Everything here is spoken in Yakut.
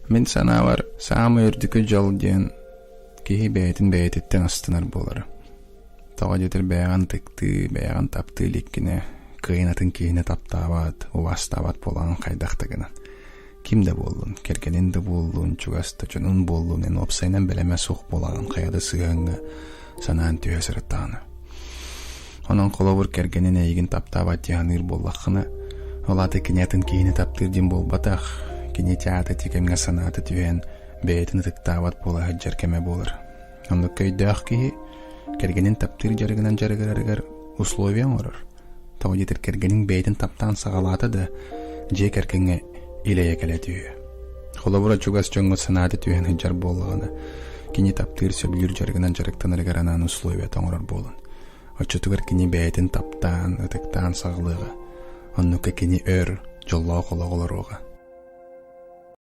Мин санаабар, саамай үрдүкү дьол диэн киһи бэйэтин бэйэтиттэн астынар буолара. Тоҕо диэтэр бэйэҕин ытыктыы, бэйэҕин таптыы иликкинэ, кыайан атын киһини таптаабат, убаастаабат буолаҕын хайдах да гынан. Ким да буоллун, кэргэнин да буоллун, чугас да дьонун буоллун, эн уопсайынан бэлэмэ суох буолаҕын хайа да сыһыаҥҥа санаан түһэ сырыттаҕына. Онон холобур кэргэнин эйигин таптаабат дии саныыр буоллаххына, ол аата кини атын киһини таптыыр диэн буолбатах, кини театр ити кэмҥэ санаата түһэн, бэйэтин ытыктаабат буола сылдьар кэмэ буолар. Оннук өйдөөх киһи кэргэнин таптыыр дьарыгынан дьарыгырарыгар условия оҥорор. Тоҕо диэтэр кэргэниҥ бэйэтин таптаан саҕалаата да, дьиэ кэргэҥҥэ илэйэ кэлэ түһүө. Холобура чугас дьоҥҥут санаата түһэн сылдьар буоллаҕына, кини таптыыр, сөбүлүүр дьарыгынан дьарыктанарыгар анаан условията оҥорор буолун. Оччотугар кини бэйэтин таптаан, ытыктаан саҕалыаҕа. Оннукка кини өр, дьоллоох олох олоруоҕа.